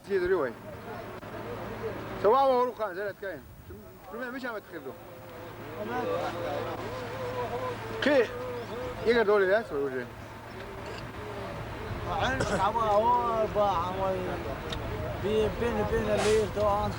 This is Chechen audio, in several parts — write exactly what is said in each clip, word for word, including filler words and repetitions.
Сидорёвой. Сова ва рухан, заряд каин. Пример, мича мет хирду. Кхы. Игорь Доли, да, свой уже? Бин, бин, бин, лир, то он.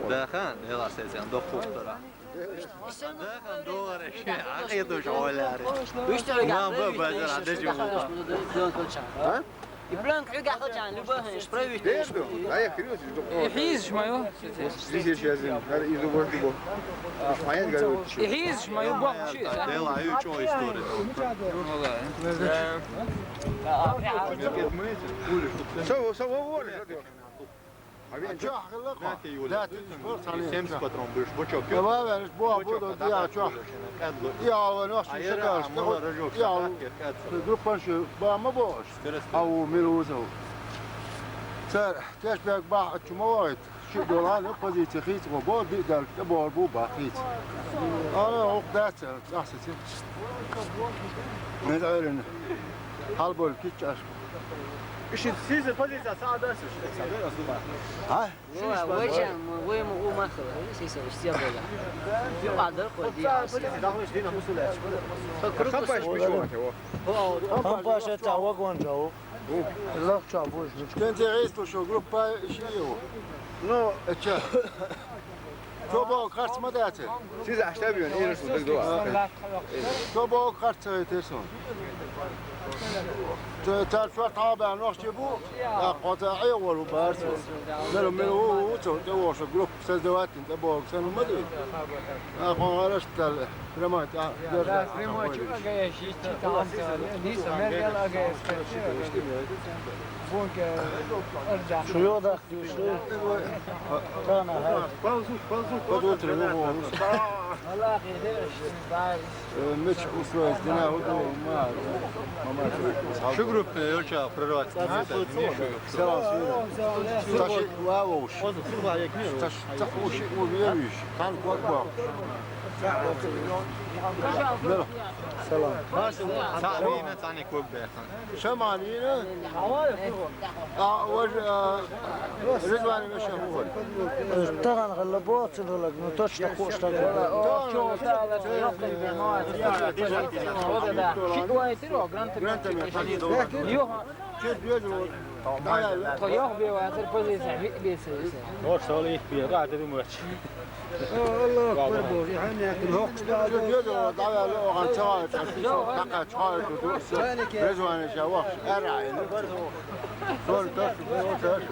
Дахан, ела сецен, дохтур тора. Дахан доллар, а это уже оляри. Мам, базар, а дежи. А? И пленка хьуьгахь хилчахьана, любой хӀума, проверить деш. Дерду, ай, хирус, издухо. Ихьизаш ма ю? Здесь я зин, надо из угла любо. Понятно, говорю, И хьизаш ма ю, боху ши, а? Дела, ай, чё история? Со, со, говори, что ты? А чё, хилла кхо? Да, ты не спорт, а не. Семьдесят патрон будешь, бочок. Давай, венеш, бо, буду, я, чё? Я, вон, ваш, А я шакаш, рам, мало рожок, я, шакаш, я, кац. Группа, шо, ба, ма бош. Ау, милузов. Сэр, теш бег ба, чума вайт. Ши долан, позиция хийц, го бо, ди дал, бо, бу ба хийц. Ана, ок, да, сэр, ахса, сэр. Не да, эрен. Халбол, кич, аш. Иши, сиза позиция, са да, сэр, са да, асума. А? Вай, вай, чам, вай, ма, у, ма, хала, сиза, сиза, бола. Ю, адар, ходи, а, позиция, да, мы жди на мусуле. По кругу. Хапаш, пишёте, о. Хапаш, это вагон, да, о. Лох ча буш. Кенте рейс, то, что группа, иши, о. Ну, это чё? Чё, бо, карц, ма дайте. Сиза, а что бьён, или что, так, да? Чё, бо, карц, это, сон. Цар чуьра тхьабаьхна нохчий бу, тӀаккха хьо ца Ӏехавар ву баьрса. Мила, мила ву, ву ца, тӀе воккхуш группа создавать йина, тӀе бохург санна ма дуй. ТӀаккха хьо гӀараш тӀал ремонт, а, держать. Ремонт чу ага я шиш чи там, диса, мер гел ага я скачи. Бунке, арда. Шу йодах. Меч устроить дина, шу группа, ёлча, прорвать. Салам, салам. Таши, ва, вош. Таш, таш, уши, уве, виш. Тан, кот, кот. Салам. Са вина, цани кот бехан. Шаманина. А, вож, а, Ризван Мешаховой. Таган гӀалла боцу гӀалла, ну, точно хуш таган. Ши вайтиро, грантами. Йо. Чё, дёдь, вот. То йох бе ватер позиция, ви бе се. Нош соли их бе, га, ты думаешь? Аллаху акбар, боже, хьан яхин хокс да. Чё, дёдь, вот, давай, ло, хан, чё, чё, чё, чё, чё, чё, Резвани ша вахш, ара, ин. Сон таш, сон таш.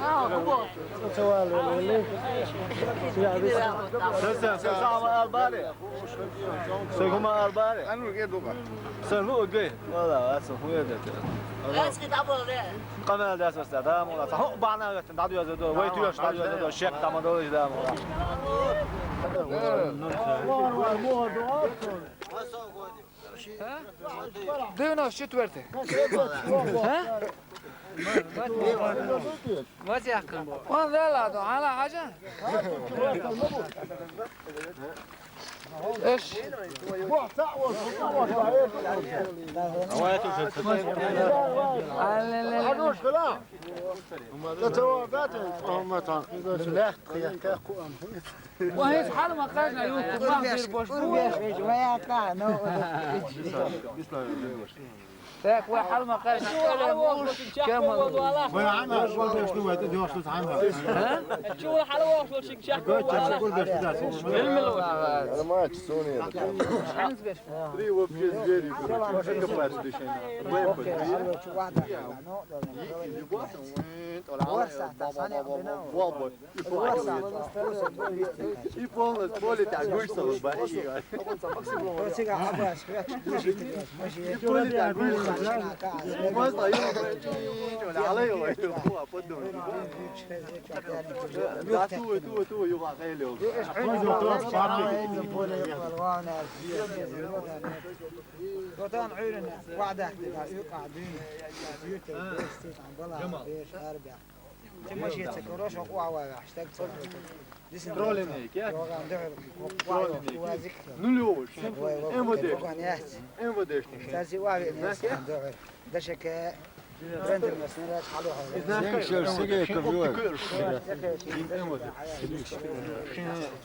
Сен, сен, сен, сама албари. Сен хӀума албари. Ану, ге дуга. Сен лу ге. Вала, аса хуя де. Эски дабол де. Къамел дас васта, да, мола. Ху бана ватан, да, дюза до. Вай туяш, да, дюза до. Шек, тама долиш, да, мола. Девяносто четвёртый. А? Вазиахкан. Он вела до, ала хажа. Эш. Ва һеч хьал ма кхаьчна, юхку ма бир бош бу. Так, ва хьал ма кхаьчна, кӀале муш, кема. Ва хьана, ва деш ду, ва деш ду, хьана. А? Чу хьал ва шо шик чак. Гоча, курдаш да. Илмило. Ана ма чу сони. Три вообще звери, блин. Чё копаешь дыши? И полностью поле так гусь салу баши. И поле так гусь салу. Просто ё, ё, ё, ё, ё, ё, подумай. Да, ту, ту, ту, ё, ё, ё. Ротан Ӏуьйрана ваӀдахь дерг, уькъа дийна, юртара беш, цитан бала беш, арбех. Ти машин ца каро, шо къоа вай ваьхьа, стаг ца каро. Дисин троллинг, я? Йоган дехар, къоа вай ваьхьа, вазик. Ну, лёш. Вай, вай, МВД. Йоган яц. МВДшник. Цази вай ваьхьа, дехар. Дашака. Знаешь, как? Зинг шер сиге кавёр.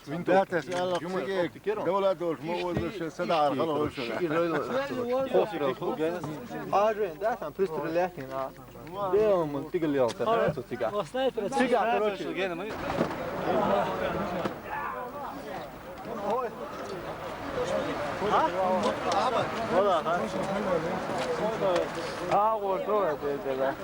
Винтовка. Датас Аллах сиге, давла долж, мо возле сада архала. Хосрал, ху, гэнэ. Ажен, да, там пристрелять не надо. Де он тигал ялта, да, цу тига. Снайпер. Тига, короче. А? Вала, а? А, вот, вот, это, да.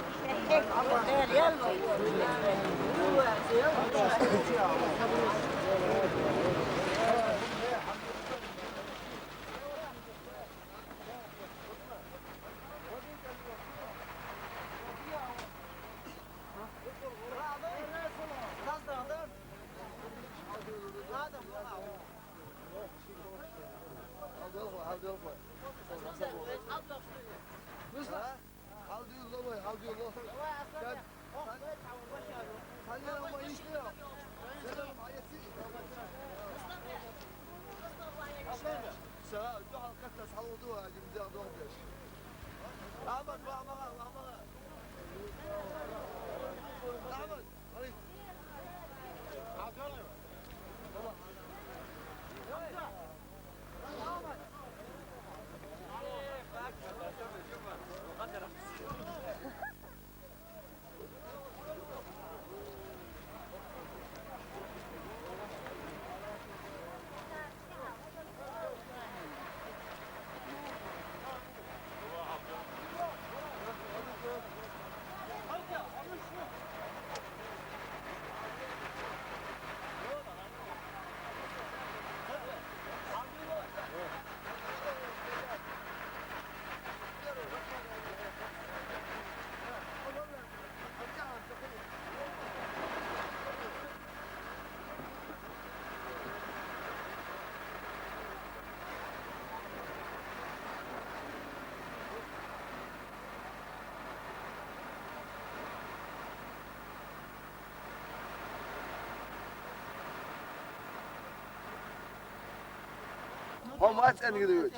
Хьо мац аьнна гина вецу?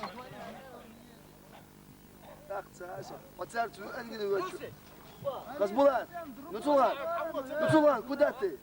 ТӀаккха ца хьажа. Хьо царца ву аьнна гина вецу? Хасбулат! Нуцулан! Нуцулан, куда ты?